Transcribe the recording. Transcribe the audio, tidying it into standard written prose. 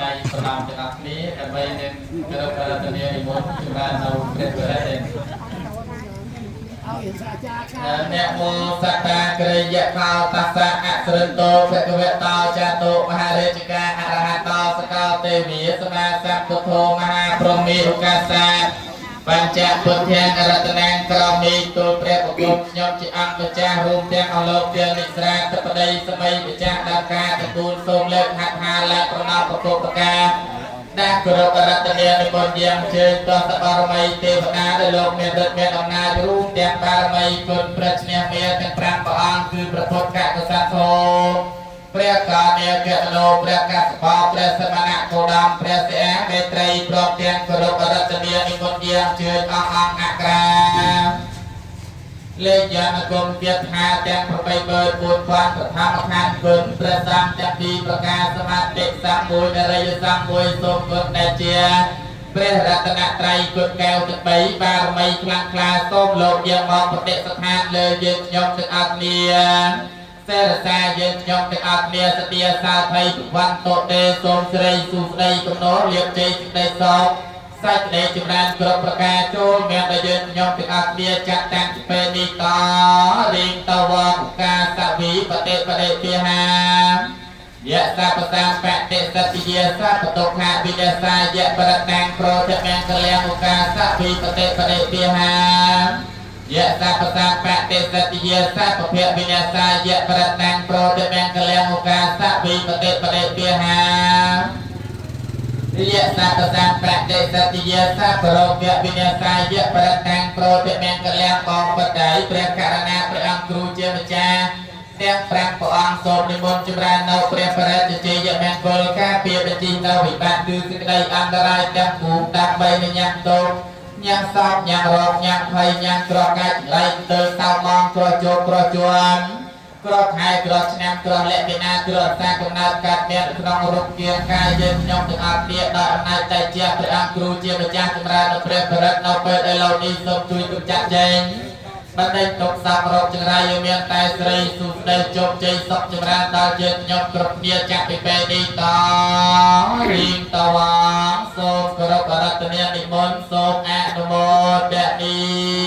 ដៃប្រណម្យទាំងអស់គ្នាដើម្បីនឹងគោរពរតនានិមន្តចម្រើននៅព្រះបរិត្ត នមោសតាក្រិយខោតស្សៈអសរិន្តោភគវតោចាតុមហារាជកាអរហតោសកោទេវីសមាសម្ពុទ្ធោមហាព្រហ្មីឧកាសាបញ្ចពុទ្ធានរតនាងក្រោមនេះទូលព្រះបង្គំខ្ញុំជាអង្គម្ចាស់រួមទាំងអលោកទាំងនិស្រាធិបតីសម័យម្ចាស់ដល់ការតកូលសូមលើកហត្ថាលែប្រណប់ប្រកបប្រការ ដែលគោរពរតនានិមន្តយាងជើញទស្សបារមីទេវតាដែលលោកមានឫទ្ធិមានអំណាចរួមទាំងបារមីគុណព្រះឈ្នះមាទាំង5ព្រះអង្គគឺព្រះពុទ្ធកកសទ្ធោព្រះកានេកមនោព្រះកសបោព្រះសមណគោតមព្រះសិអាមេត្រីព្រមទាំងគោរពរតនានិមន្តយាងជើញអស់អង្គអក្រាលេខយនគមទៀតថាទាំង84000ប្រធមខណ្ឌគុណព្រះសង្ឃទាំងពីរប្រការសមាធិសមួយនរិយសមួយសូមគុណដែលជាព្រះរតនត្រ័យគុណកែវទាំង3បារមីខ្លាំងក្លាសូមលោកយាងមកប្រតិស្ថានលើយើងខ្ញុំទាំងអស់គ្នាសេរសាយើងខ្ញុំទាំងអស់គ្នាសទាសាភ័យវន្តតេសូមស្រីសុស្ដីកំណរលៀបជ័យសេចក្តីសុខ សេចក្តីចម្រើនគ្រប់ប្រការចូលមានដល់យើងខ្ញុំទាំងអស់គ្នាចាត់តាំងពីពេលនេះតរៀងតវងកាសវីបតិបតិពិហាយៈសពសម្បតិសតិយាសពតុខវិយសាយៈបរតាំងប្រធមង្គលមុកាសវីបតិបតិពិហាយៈសពសម្បតិសតិយាសពភវិនសាយៈបរតាំងប្រធមង្គលមុកាសវីបតិបតិពិហា យៈសពសម្បតិសតិយាសពរោគវិនសាយៈបរតាំងប្រតិមង្គលបងបដៃព្រះករណាព្រះអង្គគ្រូជាម្ចាស់ទាំង5ព្រះអង្គសូមនិមន្តចម្រើននៅព្រះបរិទ្ធជ័យមង្គលការពារបញ្ជីនៅវិបត្តិគឺសេចក្តីអន្តរាយទាំងពួងដើម្បីញ៉ាំតោញ៉ាំសោកញ៉ាំរោគញ៉ាំភ័យញ៉ាំក្រកាច់ឡៃទៅសោមងក្រជោក្រជន់ ក្រខែក្រឆ្នាំក្រលក្ខណៈក្រសាកំណើតកាត់មានក្នុងរូបគាកាយយើងខ្ញុំទាំងអស់គ្នាដោយអំណាចតែជាព្រះអង្គគ្រូជាម្ចាស់ចម្រើននៅព្រះបរិត្តនៅពេលឥឡូវនេះសូមជួយកម្ចាត់ចេញបណ្ដេញទុកសពរោគចង្រៃឲ្យមានតែស្រីសុស្ដីជោគជ័យសុខចម្រើនដល់យើងខ្ញុំគ្រប់គ្នាចាក់ពីពេលនេះតរៀងតវងសូមគោរពរតនានិមន្តសូមអនុមោទនា។